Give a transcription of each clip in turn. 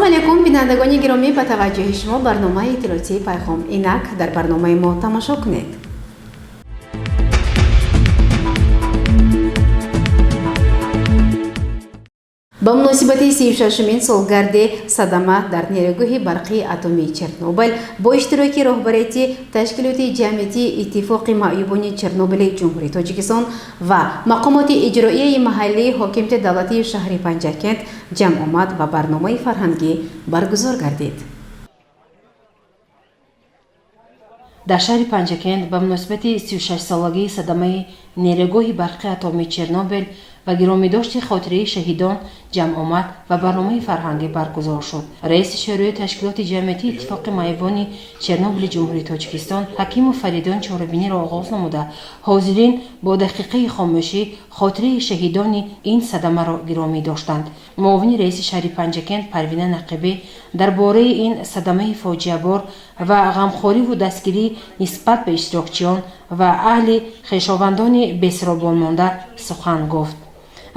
Алайкум, бинандагони гиромӣ, ба таваҷҷӯҳи шумо барномаи иттилоотии Пайғом. Инак дар барномаи мо тамошо кунед. Ба муносибати 36-умин солгарди садама дар нерӯгоҳи барқии атомии Чернобил бо иштироки роҳбарияти ташкилоти ҷамъиятии Иттифоқи маъюбони Чернобили Ҷумҳурии Тоҷикистон ва мақомоти иҷроияи маҳаллии ҳокимияти давлатии шаҳри Панҷакент ҷамъомад ва барномаи фарҳангӣ баргузор гардид. Дар шаҳри Панҷакент ба муносибати 36-солагии садамаи нерӯгоҳи барқи атомии Чернобил ва гиромидошти хотираи шаҳидон ҷамъомад ва барномаи фарҳангӣ баргузор шуд. Раиси Шӯрои ташкилоти ҷамъиятии Иттифоқи маъюбони Чернобили Ҷумҳурии Тоҷикистон Ҳакимов Фаридун чорабиниро оғоз намуда, ҳозирин бо дақиқаи хомӯшӣ хотираи шаҳидони ин садамаро гиромӣ доштанд. Муовини раиси шаҳри Панҷакент Парвина Нақибӣ дар бораи ин садамаи фоҷиабор ва ғамхориву дастгирӣ нисбат ба иштирокчиён ва аҳли хешовандони бесаробонмонда сухан гуфт.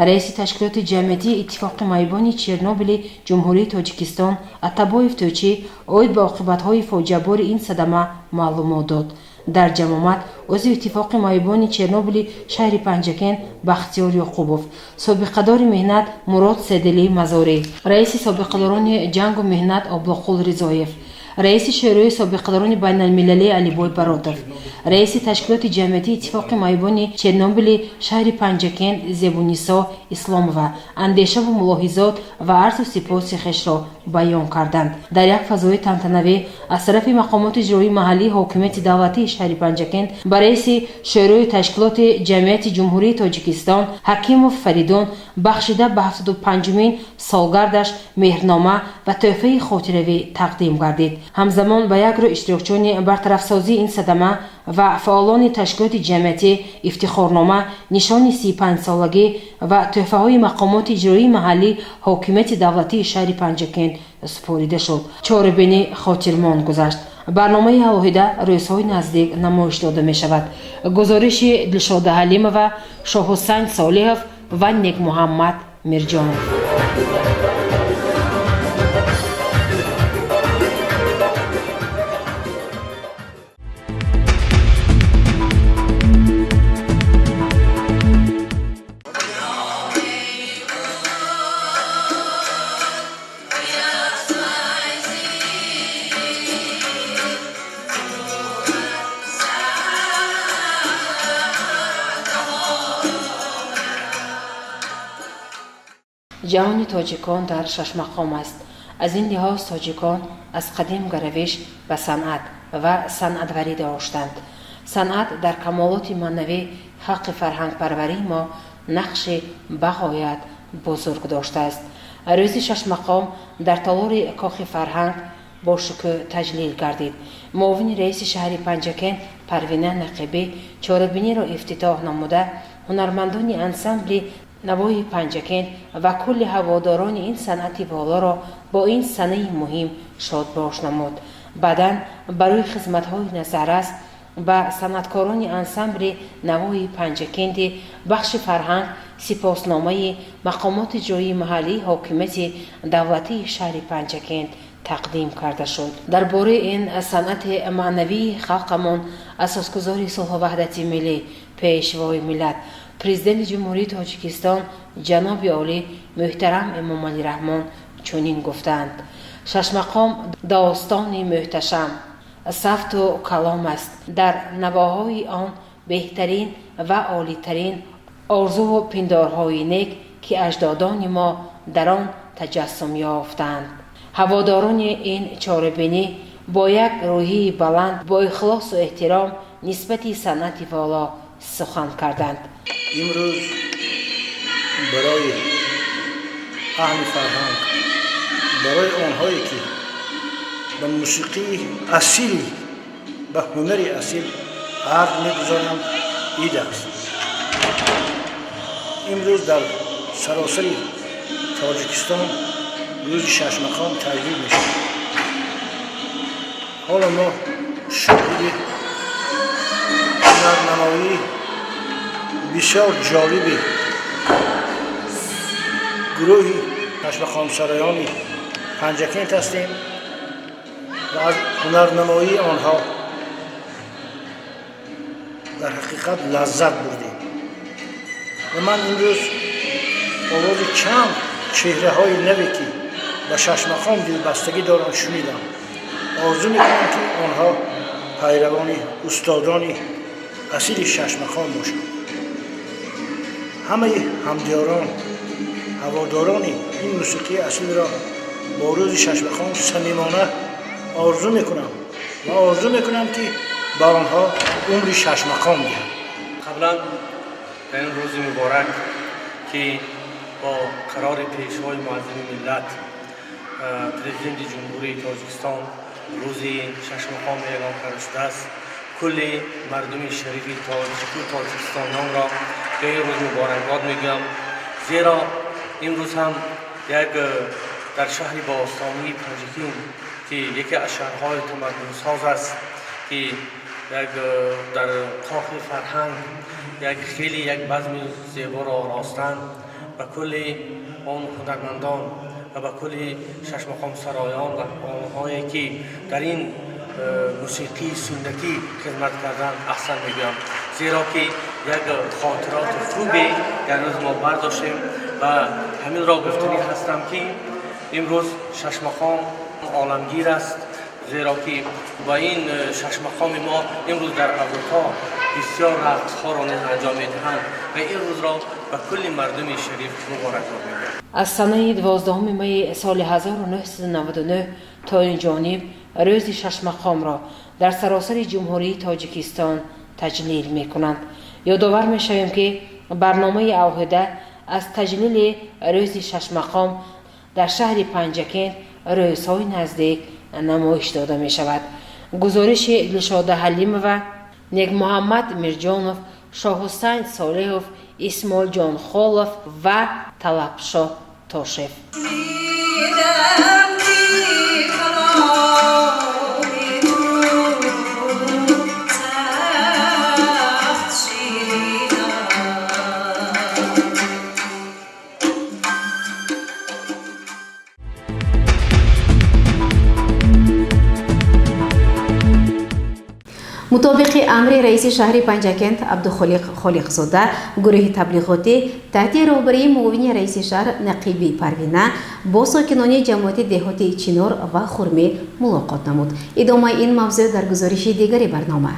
Раиси ташкилоти ҷамъиятии Иттифоқи маъюбони Чернобили Ҷумҳурии Тоҷикистон Атабоев Тӯчӣ оид ба оқибатҳои фоҷиабори ин садама маълумот дод. Дар ҷамъомад узви Иттифоқи маъюбони Чернобили шаҳри Панҷакент Бахтиёр Ёқубов, собиқадори меҳнат Мурод Седилӣ Мазорӣ, раиси собиқадорони ҷангу меҳнат Облоқул Ризоев, раиси Шӯрои собиқадорони байналмилалӣ Алибой Баротов, раиси ташкилоти ҷамъиятии Иттифоқи маъюбони Чернобили шаҳри Панҷакент Зебунисо Исломова андешаву мулоҳизот ва арзу сипоси хешро баён карданд. Дар як фазои тантанавӣ аз тарафи мақомоти иҷроии маҳаллии ҳокимияти давлатии шаҳри Панҷакент ба раиси Шӯрои ташкилоти ҷамъияти Ҷумҳурии Тоҷикистон Ҳакимов Фаридун бахшида ба 75-умин солгардаш меҳрнома ва тӯҳфаи хотиравӣ тақдим гардид. Ҳамзамон ба як рӯ иштирокчиёни бартарафсозии ин садама ва фаъолони ташкилоти ҷамъиятӣ ифтихорнома, нишони 35-солагӣ ва тӯҳфаҳои мақомоти иҷроии маҳаллии ҳокимияти давлатии шаҳри Панҷакент супорида шуд. Чорабинӣ хотирмон гузашт. Барномаи алоҳида рӯзҳои наздик намоиш дода мешавад. Гузориши Дилшода Ҳалимова, Шоҳҳусайн Солиҳов ва Некмуҳаммад Мирҷонов. Ҷаҳони тоҷикон дар шашмақом аст. Аз ин лиҳоз тоҷикон аз қадим гаравиш ба санъат ва санъатварӣ доштанд. Санъат дар камолоти маънавӣ халқи фарҳангпарварии мо нақши бағоят бузург доштааст. Рӯзи шашмақом дар толори кохи фарҳанг бо шукӯҳ таҷлил гардид. Муовини раиси шаҳри Панҷакент Парвина Нақибӣ чорабиниро ифтитоҳ намуда, ҳунармандони ансамбли Навои Панҷакент ва кулли ҳаводорони ин санъати волоро бо ин санаи муҳим шодбош намуд. Баъдан барои хизматҳои назаррас ба санъаткорони ансамбли Навои Панҷакенти бахши фарҳанг сипосномаи мақомоти ҷойии маҳаллии ҳокимияти давлатии шаҳри Панҷакент тақдим карда шуд. Дар бораи ин санъати маънавии халқамон асосгузори сулҳу ваҳдати миллӣ, Пешвои миллат, Президенти Ҷумҳурии Тоҷикистон ҷаноби олӣ муҳтарам Эмомалӣ Раҳмон чунин гуфтаанд: Шашмақом достони муҳташам, сафту калом аст. Дар навоҳои он беҳтарин ва олитарин орзуву пиндорҳои нек, ки аҷдодони мо дар он таҷассум ёфтаанд. Ҳаводорони ин чорабинӣ бо як рӯҳии баланд, бо ихлосу эҳтиром нисбати санъати воло сухан карданд. Имрӯз барои аҳли фарҳанг, барои онҳое ки ба мусиқии асил, ба ҳунари асил арҷ мегузоранд, ид аст. Имрӯз дар саросари Тоҷикистон рӯзи шашмақом таҷлил мешавад. Ҳоло мо шоҳиди ҳунарнамоии бисёр ҷолиби гурӯҳи шашмақомсароёни Панҷакент ҳастем ва аз ҳунарнамоии онҳо дар ҳақиқат лаззат бурдем. Ва ман имрӯз овози чанд чеҳраҳои наве, ки ба шашмақом дилбастагӣ доранд, шунидам. Орзу мекунам, ки онҳо пайравони устодони асили шашмақом бошанд. Ҳамаи ҳамдиёрон, ҳаводорони ин мусиқии асилро бо рӯзи шашмақом самимона орзу мекунам ва орзу мекунам, ки ба онҳо умри шашмақом диҳад. Қаблан дар ин рӯзи муборак, ки бо қарори Пешвои Муаззами миллат, Президенти Ҷумҳурии Тоҷикистон, рӯзи шашмақом эълон карда шудааст, кулли мардуми шарифи тоҷику тоҷикистононро ба ин рӯз муборакбод мегӯям, зеро имрӯз ҳам як дар шаҳри бостонии Панҷакент, ки яке аз шаҳрҳои тамаддунсоз аст, ки як дар қохи фарҳанг як хеле як базми зеборо оростанд, ба кулли он ҳунармандон ва ба кулли шашмақомсароён ва онҳое, ки дар ин мусиқии суннатӣ хизмат кардан, аҳсан мегӯям, зеро ки як хотироти хубе дар рӯз мо бардоштем. Ва ҳаминро гуфтанӣ ҳастам, ки имрӯз шашмақом оламгир аст, зеро ки ба ин шашмақоми мо имрӯз дар Аврупо бисёр рақсҳоро низ анҷом медиҳанд. Ва ин рӯзро ба кулли мардуми шариф муборакбод мегӯям. Аз санаи 12 майи соли 1999 то ин ҷониб рӯзи шашмақомро дар саросари Ҷумҳурии Тоҷикистон таҷлил мекунанд. Ёдовар мешавем, ки барномаи алоҳида аз таҷлили рӯзи шашмақом дар шаҳри Панҷакент рӯзҳои наздик намоиш дода мешавад. Гузориши Дилшода Ҳалимова, Некмуҳаммад Мирҷонов, Шоҳҳусайн Солеҳов, Исмоилҷон Холов ва Талабшоҳ Тошев. Шунидам, ки каломи ту сахт ширин аст. Мутобиқи амри раиси шаҳри Панҷакент Абдухолиқ Холиқзода, гурӯҳи таблиғотӣ таҳти роҳбарии муовини раиси шаҳр Нақиби Парвина бо сокинони ҷамоати деҳоти Чинор ва Хурмӣ мулоқот намуд. Идомаи ин мавзӯъ дар гузориши дигари барнома.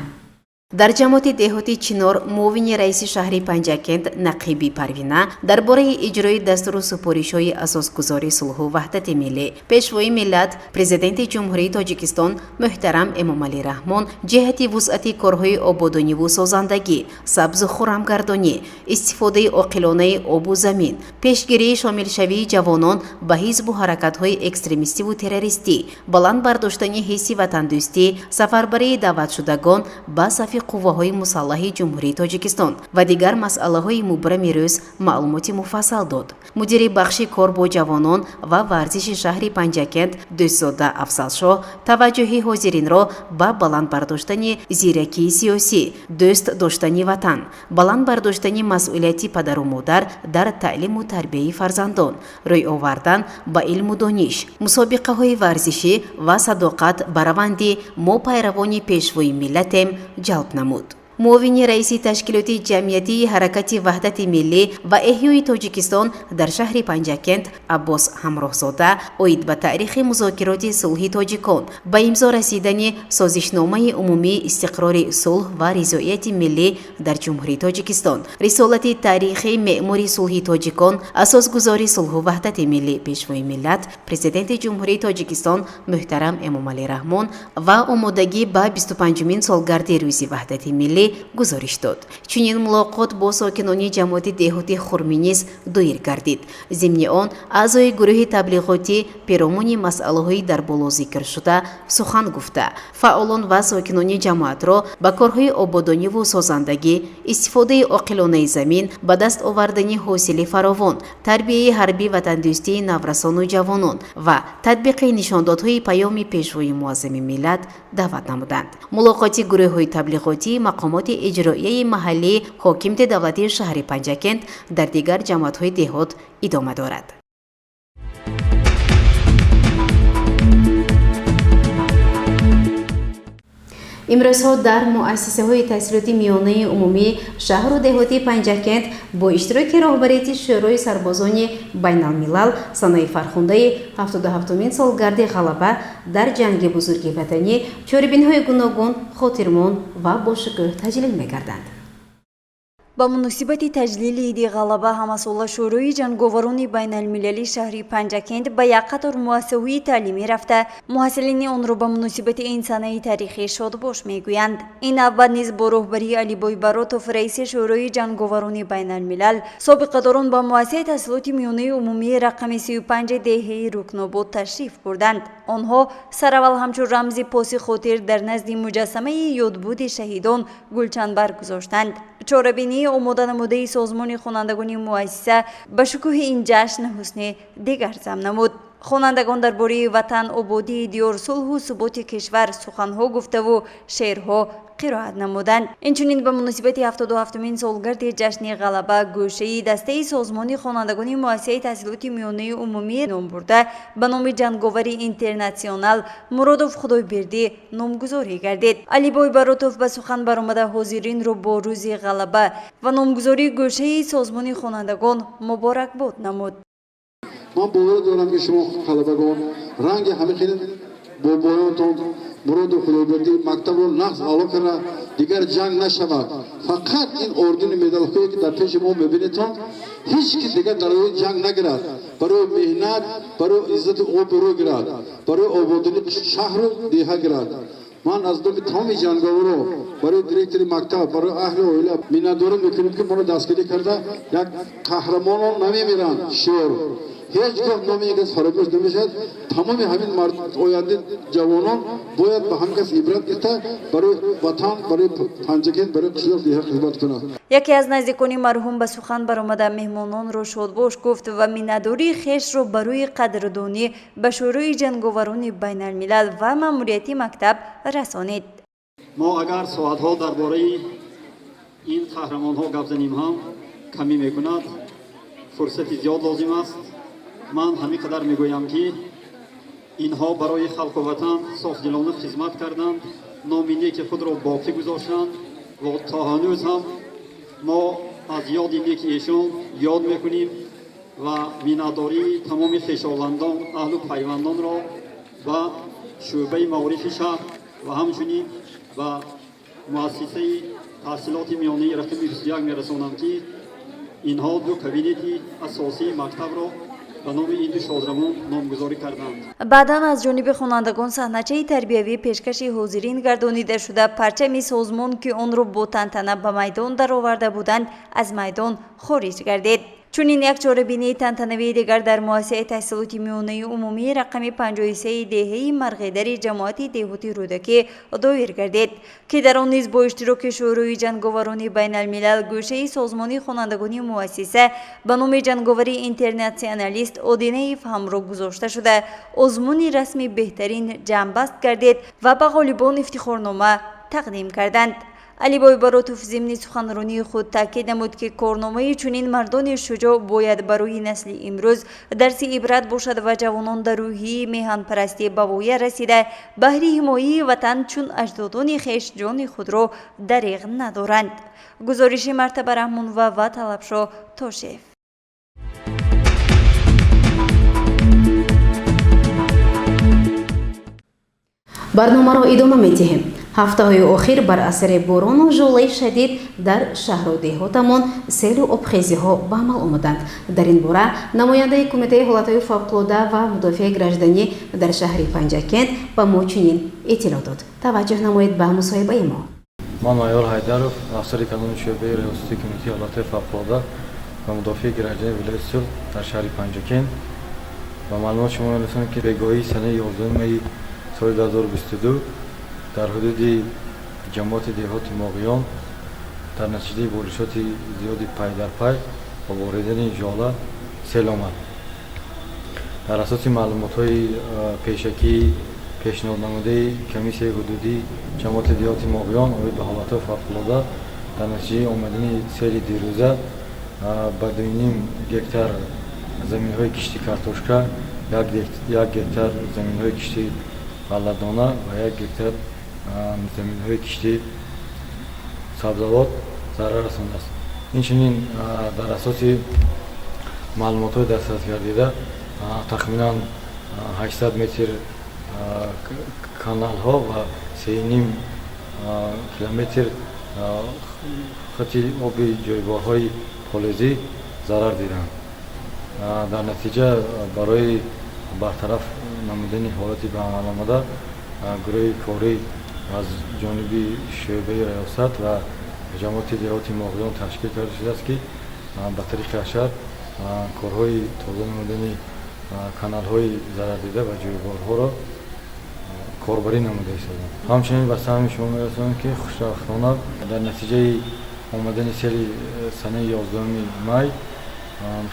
Дар ҷамоати деҳоти Чинор муовини раиси шаҳри Панҷакент Нақиби Парвина дар бораи иҷрои дастуру супоришҳои асосгузори сулҳу ваҳдати миллӣ, Пешвои миллат, Президенти Ҷумҳурии Тоҷикистон муҳтарам Эмомалӣ Раҳмон ҷиҳати вусъати корҳои ободониву созандагӣ, сабзу хуррамгардонӣ, истифодаи оқилонаи обу замин, пешгирии шомилшавии ҷавонон ба ҳизбу ҳаракатҳои экстремистиву террористӣ, баланд бардоштани ҳисси ватандӯстӣ, сафарбарии даъватшудагон ба сафи қувваҳои мусаллаҳи Ҷумҳурии Тоҷикистон ва дигар масъалаҳои мубрами рӯз маълумоти муфассал дод. Мудири бахши кор бо ҷавонон ва варзиши шаҳри Панҷакент Дӯстзода Афзалшоҳ таваҷҷӯҳи ҳозиринро ба баланд бардоштани зиракии сиёсӣ, дӯст доштани ватан, баланд бардоштани масъулияти падару модар дар таълиму тарбияи фарзандон, рӯй овардан ба илму дониш, мусобиқаҳои варзишӣ ва садоқат ба раванди «Мо пайравони Пешвои миллатем» ҷалб намуд. Муовини раиси ташкилоти ҷамъиятии ҳаракати ваҳдати миллӣ ва эҳёи Тоҷикистон дар шаҳри Панҷакент Аббос Ҳамроҳзода оид ба таърихи музокироти сулҳи тоҷикон, ба имзо расидани созишномаи умумии истиқрори сулҳ ва ризоияти миллӣ дар Ҷумҳурии Тоҷикистон, рисолати таърихии меъмори сулҳи тоҷикон, асосгузори сулҳу ваҳдати миллӣ, Пешвои миллат, Президенти Ҷумҳурии Тоҷикистон муҳтарам Эмомалӣ Раҳмон ва омодагӣ ба 25-умин солгарди Рӯзи ваҳдати миллӣ гузориш дод. Чунин мулоқот бо сокинони ҷамоати деҳоти Хурмӣ низ доир гардид. Зимни он аъзои гурӯҳи таблиғотӣ перомуни масъалаҳои дар боло зикршуда сухан гуфта, фаъолон ва сокинони ҷамоатро ба корҳои ободониву созандагӣ, истифодаи оқилонаи замин, ба даст овардани ҳосили фаровон, тарбияи ҳарбӣ ватандӯстии наврасону ҷавонон ва татбиқи нишондодҳои паёми Пешвои Муаззами миллат даъват намуданд. Мулоқоти гурӯҳҳои таблиғотии мақомоти иҷроияи маҳаллии ҳокимияти давлатии шаҳри Панҷакент дар дигар ҷамоатҳои деҳот идома дорад. Имрӯзҳо дар муассисаҳои таҳсилоти миёнаи умумии шаҳру деҳоти Панҷакент бо иштироки роҳбарияти Шӯрои сарбозони байналмилал санаи фархундаи 77-умин солгарди ғалаба дар Ҷанги Бузурги Ватанӣ чорабиниҳои гуногун, хотирмон ва бошукӯҳ таҷлил мегарданд. Ба муносибати таҷлили Иди Ғалаба ҳамасола Шӯрои ҷанговарони байналмилалии шаҳри Панҷакент ба як қатор муассисаҳои таълимӣ рафта, муҳассилини онро ба муносибати ин санаи таърихӣ шодбош мегӯянд. Ин навбат низ бо роҳбарии Алибой Баротов, раиси Шӯрои ҷанговарони байналмилал, собиқадорон ба муассисаи таҳсилоти миёнаи умумии рақами 35 деҳаи Рукнобод ташриф бурданд. Онҳо сараввал ҳамчун рамзи поси хотир дар назди муҷассамаи ёдбуди шаҳидон гулчанбар гузоштанд. Чорабинии омода намудаи созмони хонандагони муассиса ба шукӯҳи ин ҷашн ҳусни дигар зам намуд. Хонандагон дар бораи ватан, ободии диёр, сулҳу суботи кишвар суханҳо гуфтаву шеърҳо қироат намуданд. Инчунин ба муносибати 77-умин солгарди ҷашни Ғалаба гӯшаи дастаи созмони хонандагони муассисаи таҳсилоти миёнаи умумӣ номбурда ба номи ҷанговари интернатсионал Муродов Худойбердӣ номгузорӣ гардид. Алибой Баротов ба сухан баромада, ҳозиринро бо Рӯзи Ғалаба ва номгузории гӯшаи созмони хонандагон муборакбод намуд. Ман бовар дорам, ки шумо ғалабагон ранги ҳамин хел бобоёнтон Муроду Худойбердӣ мактабро нағз аъло карда, дигар ҷанг нашавад. Фақат ин ордени медалҳое, ки дар пеши мо мебинедтон, ҳеҷ ки дигар дар рӯи ҷанг нагирад, барои меҳнат, барои иззату обрӯ гирад, барои ободонии шаҳру деҳа гирад. Ман аз номи тамоми ҷанговаро барои директори мактаб, барои аҳли оила миннатдорӣ мекунем, ки моро дастгирӣ карда. Як қаҳрамонон намемиранд, шиор ҳеҷ гоҳ номи ин кас фаромӯш намешавад. Тамоми ҳамин ояндаи ҷавонон бояд ба ҳамин кас ибрат гирифта, барои ватан, барои Панҷакент, барои қишлоқ, деҳа хизмат кунад. Яке аз наздикони марҳум ба сухан баромада, меҳмононро шодбош гуфт ва миннатдории хешро барои қадрдонӣ ба Шӯрои ҷанговарони байналмилал ва маъмурияти мактаб расонид. Мо агар соатҳо дар бораи ин қаҳрамонҳо гап занем ҳам, камӣ мекунад, фурсати зиёд лозим аст. Ман ҳамин қадар мегӯям, ки инҳо барои халқу ватан софдилона хизмат карданд, номи неки худро боқӣ гузоштанд ва то ҳанӯз ҳам мо аз ёди неки эшон ёд мекунем ва миннатдории тамоми хешовандон, аҳлу пайвандонро ба шӯъбаи маорифи шаҳр ва ҳамчунин ба муассисаи таҳсилоти миёнаи рақами 21 мерасонам, ки инҳо ду кабинети асосии мактабро ба номи ин ду шодравон номгузорӣ карданд. Баъдан аз ҷониби хонандагон саҳначаи тарбиявӣ пешкаши ҳозирин гардонида шуда, парчами созмон, ки онро бо тантана ба майдон дароварда буданд, аз майдон хориҷ гардид. Чунин як чорабинии тантанавии дигар дар муассисаи таҳсилоти миёнаи умумии рақами 53 деҳаи Марғедари ҷамоати деҳоти Рӯдакӣ доир гардид, ки дар он низ бо иштироки Шӯрои ҷанговарони байналмилал гӯшаи созмони хонандагони муассиса ба номи ҷанговари интернатсионалист Одинаев ҳамроҳ гузошта шуда, озмуни расми беҳтарин ҷамъбаст гардид ва ба ғолибон ифтихорнома тақдим карданд. Алибой Баротов зимни суханронии худ таъкид намуд, ки корномаи чунин мардони шуҷоъ бояд барои насли имрӯз дарси ибрат бошад ва ҷавонон дар рӯҳияи меҳанпарастӣ ба воя расида, баҳри ҳимояи ватан чун аҷдодони хеш ҷони худро дареғ надоранд. Гузориши Мартаба Раҳмонова ва Талабшо Тошев. Барномаро идома медиҳем. Ҳафтаҳои охир бар асари борону жолаи шадид дар шаҳру деҳотамон селу обхезиҳо ба амал омаданд. Дар ин бора намояндаи Кумитаи ҳолатҳои фавқулода ва мудофиаи гражданӣ дар шаҳри Панҷакент ба мо чунин иттилоъ дод. Таваҷҷӯҳ намоед ба мусоҳибаи мо. Ман майор Ҳайдаров, афсари калони шӯъбаи риёсати Кумитаи ҳолатҳои фавқулода ва мудофиаи граждании вилояти Суғд дар шаҳри Панҷакент ба маълумот шумо мерасонам, ки бегоҳии санаи 11 майи соли 2022 дар ҳудуди ҷамоати деҳоти Моғиён дар натиҷаи боришоти зиёди пай дар пай ва боридани жола сел омад. Дар асоси маълумотҳои пешакӣ пешниҳоднамудаи комиссияи ҳудудии ҷамоати деҳоти Моғиён оид ба ҳолатҳои фавқулода, дар натиҷаи омадани сели дирӯза ба 2,5 гектар заминҳои кишти картошка, 1 гектар заминҳои кишти ғалладона ва 1 гектар заминҳои кишти сабзавот зарар расондааст. Инчунин дар асоси маълумотҳои дастрас гардида тахминан 800 метр каналҳо ва 3,5 километр хати оби ҷойгоҳҳои полезӣ зарар диданд. Дар натиҷа барои бартараф намудани ҳолати ба амал омада гурӯҳи корӣ аз ҷониби шӯъбаи раёсат ва ҷамоати деҳоти Моғиён ташкил карда шудааст, ки ба тариқи ҳашар корҳои тоза намудани каналҳои зарардида ва ҷӯйборҳоро корбарӣ намуда истоданд. Ҳамчунин ба саҳми шумо мерасонем, ки хушбахтона дар натиҷаи омадани сели санаи 11 май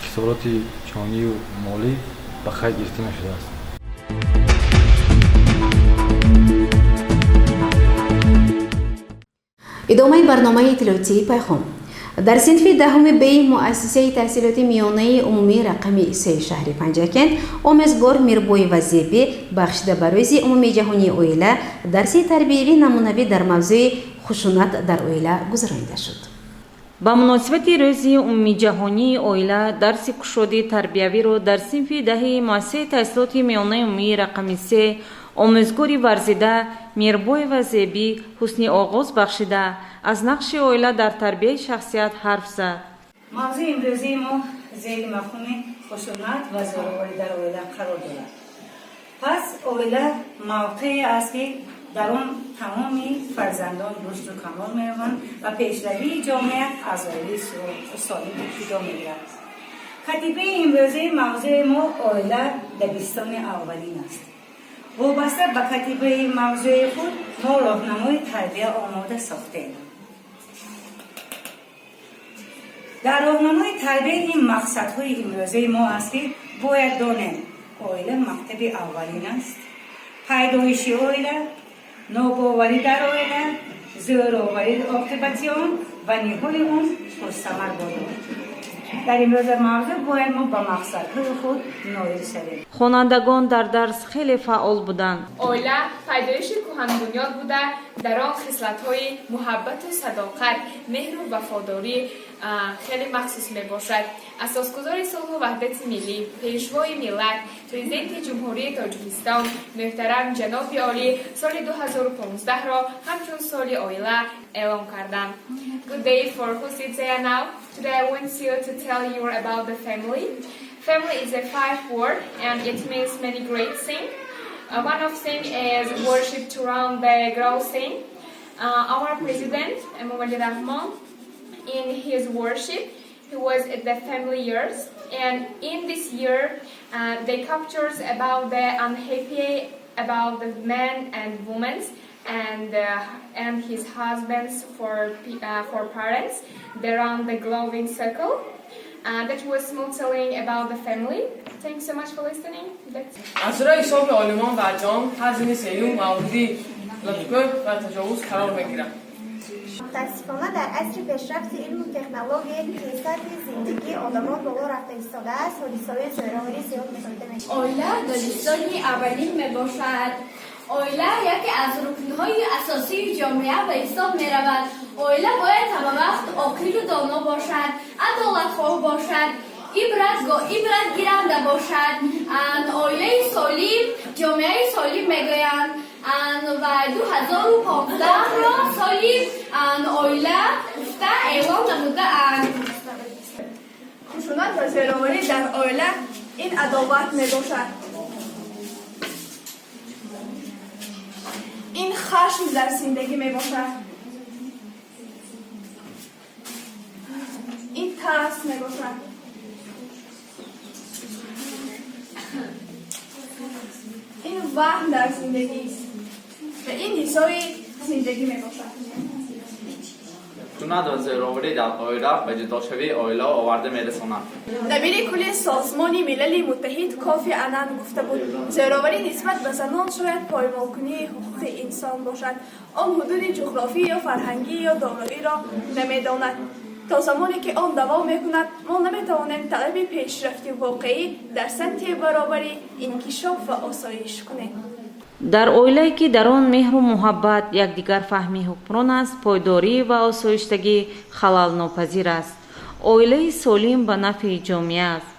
хисороти ҷонию молӣ ба қайд гирифта нашудааст. Идомаи барномаи иттилоотии Пайғом. Дар синфи 10 б муассисаи таҳсилоти миёнаи умумии рақами 3 шаҳри Панҷакент омӯзгор Мирбоева Зебӣ бахшида ба Рӯзи умумии ҷаҳонии оила дарси тарбиявӣ намунавӣ дар мавзӯи хушунат дар оила гузаронида шуд. Ба муносибати Рӯзи умумиҷаҳонии оила дарси кушоди тарбиявиро дар синфи 10 муассисаи таҳсилоти миёнаи умумии рақами 3 омӯзгори варзида Мирбоева Зебӣ ҳусни оғоз бахшида аз нақши оила дар тарбияи шахсият ҳарф зад. Мавзӯи имрӯзии мо зери мафҳуми хушунат ва зӯроварӣ дар оила қарор дорад. Пас оила мавқее аст, ки дар он тамоми фарзандон рушду камол меёбанд ва пешравии ҷомеа аз оилаи солим ибтидо мегирад. Катибаи имрӯзаи мавзӯи мо оила дабистони аввалин аст. Вобаста ба катибаи мавзӯи худ мо роҳнамои тарбия омода сохтем. Дар роҳнамои тарбия ин мақсадҳои имрӯзаи мо аст, ки бояд донем оила мактаби аввалин аст, пайдоиши оила, нобоварӣ дар оила, зӯроварӣ, оқибати он ва ниҳои он пурсамар бодод. Дар имрӯза мавзӯъ бояд мо ба мақсадҳои худ ноил шавем. Хонандагон дар дарс хеле фаъол буданд. Оила пайдоиши кӯҳанбунёд буда, дар он хислатҳои муҳаббату садоқат, меҳру вафодорӣ хеле махсус мебошад. Асосгузори сулҳу ваҳдати миллӣ, пешвои миллат, Президенти Ҷумҳурии Тоҷикистон муҳтарам ҷаноби олӣ соли 2015-ро ҳамчун соли оила эълон карданд. Good day for who sits there now. Today I want you to tell you about the family. Family is a five word and it means many great things. One of thing is worship to round the girl thing. Our president, Emomali Rahmon, in his worship, he was at the family years, and in this year, they captures about the unhappy about the men and women and his husbands for parents. They round the glowing circle. That was small telling about the family. Thanks so much for listening. That's از рӯи ҳисоби олимон барҷом ҳар сеюм мавриди латукӯб ва таҷовуз қарор мегирад. Мутаассифона, дар асри пешрафти илму технология, ки сатҳи зиндагии одамон боло рафта истодааст, ҳодисаҳои зӯроварӣ зиёд мушоҳида мешавад. Оила дабистони аввалин мебошад. Оила яке аз рукнҳои асосии ҷомеа ба ҳисоб меравад. Оила бояд ҳамавақт оқилу доно бошад, адолатхоҳ бошад, ибратгиранда бошад. Оилаи солим ҷомеаи солим мегӯянд ва 2015-ро соли оила гуфта эълон намудаанд. Хушунат ва зӯроварӣ дар оила ин адоват мебошад, ин хашм дар зиндагӣ мебошад, ин тарс мебошад, ин ваҳм дар зиндагист ва ин ҳисоби зиндагӣ мебошад. Хушунат ва зӯроварӣ дар оила ба ҷудошавии оила оварда мерасонад. Дабири кулли Созмони Милали Муттаҳид Кофи Аннан гуфта буд: зӯроварӣ нисбат ба занон шояд поймолкунии ҳуқуқи инсон бошад. Он ҳудуди ҷуғрофӣ ё фарҳангӣ ё дороиро намедонад. То замоне ки он давом мекунад, мо наметавонем талаби пешрафти воқеӣ дар самти баробарӣ, инкишоф ва осоиш кунем. Дар оилае ки дар он меҳру муҳаббат, якдигарфаҳмӣ ҳукмрон аст, пойдорӣ ва осоиштагӣ халалнопазир аст. Оилаи солим ба нафъи ҷомеа аст.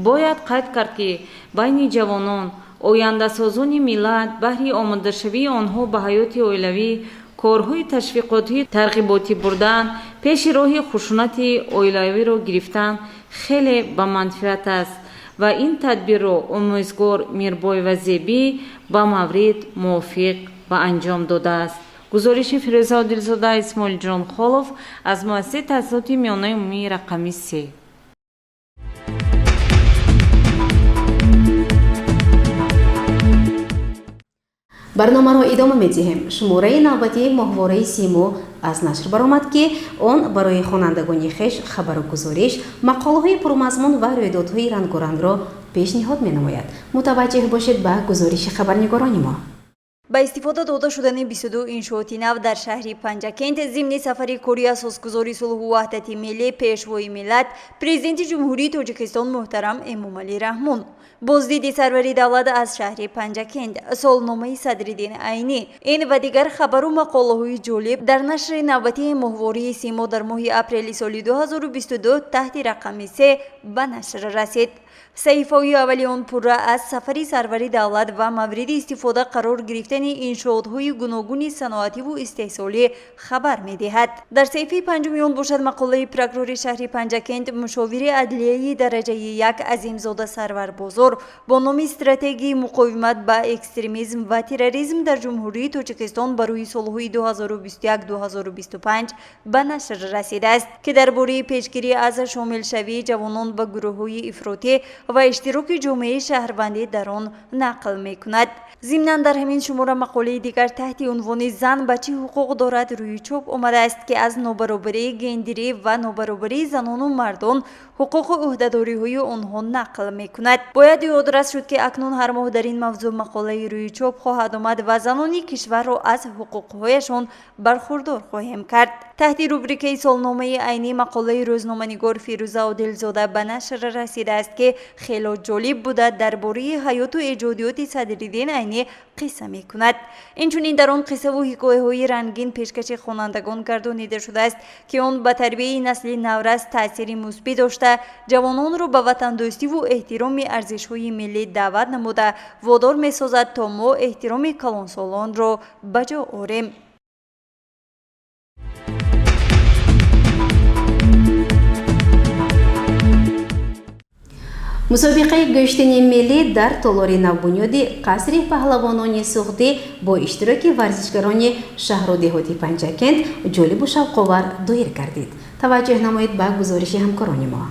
Бояд қайд кард, ки байни ҷавонон, ояндасозони миллат, баҳри омодашавии онҳо ба ҳаёти оилавӣ корҳои ташвиқотӣ тарғиботӣ бурдан, пеши роҳи хушунати оилавиро гирифтан хеле ба манфиат аст ва ин тадбирро омӯзгор Мирбоева Зебӣ ба маврид мувофиқ ба анҷом додааст. Гузориши Фирӯза Одилзода, Исмоилҷон Холов аз муассисаи таҳсилоти миёнаи умумии рақами 3. Барномаро идома медиҳем. Шумораи навбатии моҳвораи Симо аз нашр баромад, ки он барои хонандагони хеш хабару гузориш, мақолаҳои пурмазмун ва рӯйдодҳои рангорангро пешниҳод менамояд. Мутаваҷҷеҳ бошед ба гузориши хабарнигорони мо. Ба истифода дода шудани 22 иншооти нав дар шаҳри Панҷакент зимни сафари кории асосгузори сулҳу ваҳдати миллӣ, Пешвои миллат, Президенти Ҷумҳурии Тоҷикистон муҳтарам Эмомалӣ Раҳмон. Боздиди сарвари давлат аз шаҳри Панҷакент, солномаи Садриддин Айнӣ, ин ва дигар хабару мақолаҳои ҷолиб дар нашри навбатии моҳвории Симо дар моҳи апрели соли 2022 таҳти рақами 3 ба нашр расид. Саҳифаҳои аввали он пурра аз сафари сарвари давлат ва мавриди истифода қарор гирифтани иншоотҳои гуногуни саноативу истеҳсолӣ хабар медиҳад. Дар саҳифаи панҷуми он бошад мақолаи прокурори шаҳри Панҷакент, мушовири адлияи дараҷаи 1 Азимзода Сарвар Бозор бо номи стратегияи муқовимат ба экстремизм ва терроризм дар Ҷумҳурии Тоҷикистон барои солҳои 2021-2025 ба нашр расидааст, ки дар бораи пешгирӣ аз шомилшавии ҷавонон ба гурӯҳҳои ифротӣ ва иштироки ҷомеаи шаҳрвандӣ дар он нақл мекунад. Зимнан дар ҳамин шумора мақолаи дигар таҳти унвони «Зан ба чӣ ҳуқуқ дорад» рӯи чоп омадааст, ки аз нобаробарии гендерӣ ва нобаробарии занону мардон, ҳуқуқу ӯҳдадориҳои онҳо нақл мекунад. Бояд ёдрас шуд, ки акнун ҳар моҳ дар ин мавзӯъ мақолаи рӯи чоп хоҳад омад ва занони кишварро аз ҳуқуқҳояшон бархурдор хоҳем кард. Таҳти рубрикаи солномаи Айнӣ мақолаи рӯзноманигор Фирӯза Одилзода ба нашр расидааст, ки хело ҷолиб буда, дар бораи ҳаёту эҷодиёти Садриддин Айнӣ қисса мекунад. Инчунин дар он қиссаву ҳикояҳои рангин пешкаши хонандагон гардонида шудааст, ки он ба тарбияи насли наврас таъсири мусбӣ дошта, ҷавононро ба ватандӯстиву эҳтироми арзишҳои миллӣ даъват намуда, водор месозад, то мо эҳтироми калонсолонро ба ҷо орем. Мусобиқаи гӯштини миллӣ дар толори навбунёди қасри паҳлавонони Суғдӣ бо иштироки варзишгарони шаҳру деҳоти Панҷакент ҷолибу шавқовар доир гардид. Таваҷҷӯҳ намоед ба гузориши ҳамкорони мо.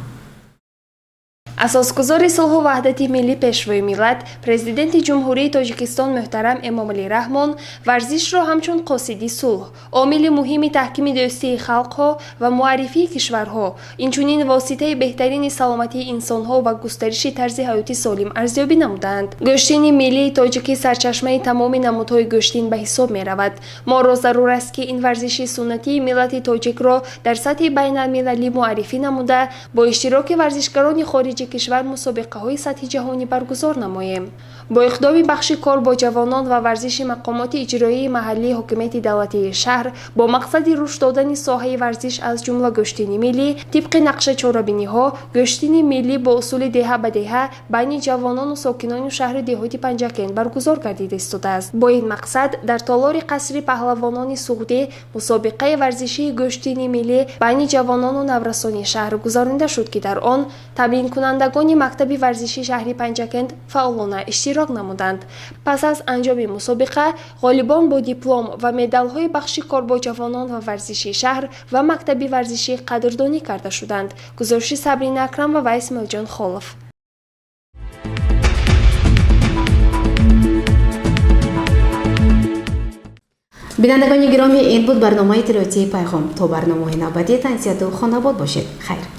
Асосгузори сулҳу ваҳдати миллӣ, Пешвои миллат, Президенти Ҷумҳурии Тоҷикистон муҳтарам Эмомалӣ Раҳмон варзишро ҳамчун қосиди сулҳ, омили муҳими таҳкими дӯстии халқҳо ва муаррифии кишварҳо, инчунин воситаи беҳтарини саломатии инсонҳо ва густариши тарзи ҳаёти солим арзёбӣ намуданд. Гӯштини миллии тоҷикӣ сарчашмаи тамоми намудҳои гӯштин ба ҳисоб меравад. Моро зарур аст, ки ин варзиши суннатии миллати тоҷикро дар сатҳи байналмилалӣ муаррифӣ намуда, бо иштироки варзишгарони хориҷи кишвар мусобиқаҳои сатҳи ҷаҳонӣ баргузор намоем. Бо иқдоми бахши кор бо ҷавонон ва варзиши мақомоти иҷроии маҳаллии ҳокимияти давлатии шаҳр бо мақсади рушд додани соҳаи варзиш, аз ҷумла гӯштини миллӣ, тибқи нақша чорабиниҳо гӯштини миллӣ бо усули деҳа ба деҳа байни ҷавонону сокинони шаҳри деҳоти Панҷакент баргузор гардида истодааст. Бо ин мақсад дар толори қасри паҳлавонони Суғдӣ мусобиқаи варзишии гӯштини миллӣ байни ҷавонону наврасони шаҳр гузаронида шуд, ки дар он тамринкунандагони мактаби варзишии шаҳри Панҷакент фаъолона иштирок намуданд. Пас аз анҷоми мусобиқа ғолибон бо диплом ва медалҳои бахши кор бо ҷавонон ва варзиши шаҳр ва мактаби варзишӣ қадрдонӣ карда шуданд. Гузориши Сабрина Акрамова ва Исмоилҷон Холов. Бинандагони гиромӣ, ин буд барномаи иттилоотии Пайғом. То барномаҳои навбатӣ тансиҳату хонобод бошед. Хайр.